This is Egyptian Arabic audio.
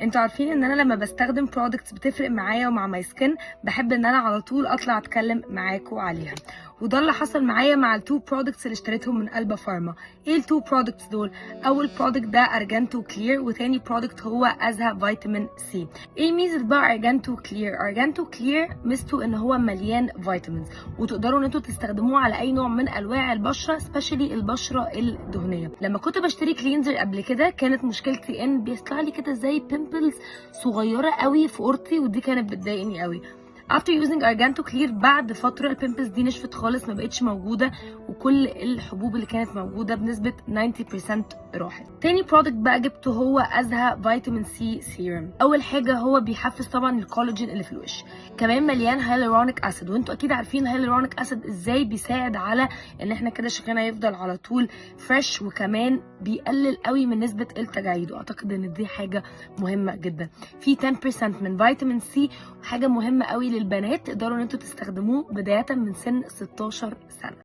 انتوا عارفين ان انا لما بستخدم products بتفرق معايا ومع my skin، بحب ان انا على طول اطلع اتكلم معاكم عليها، وده اللي حصل معايا مع ال two products اللي اشتريتهم من البا فارما. ايه ال two products دول؟ اول product ده Arganto Clear، وتاني product هو ازها vitamin C. ايه ميزة بقى Arganto Clear؟ Arganto Clear ميزته ان هو مليان vitamins، وتقدروا ان انتوا تستخدموه على اي نوع من انواع البشره، especially البشرة الدهنيه. لما كنت بشتري cleanser قبل كده كانت مشكلتي ان بيطلع لي كده زي pimples صغيرة قوي في قورتي، ودي كانت بتضايقني قوي. after using Arganto Clear، بعد فترة ال pimples دي نشفت خالص، ما بقتش موجوده، وكل الحبوب اللي كانت موجودة بنسبة 90% راحت. تاني product بقى جبته هو ازها vitamin C serum. اول حاجة هو بيحفز طبعا الكولاجين اللي في الوش، كمان مليان hyaluronic acid، وانتوا اكيد عارفين ال hyaluronic acid ازاي بيساعد على ان احنا كده شكلنا يفضل على طول fresh، وكمان بيقلل قوي من نسبه التجاعيد، واعتقد ان دي حاجة مهمة جدا. في 10% من vitamin C، وحاجه مهمة قوي للبنات، تقدروا ان انتوا تستخدموه بداية من سن 16 سنه.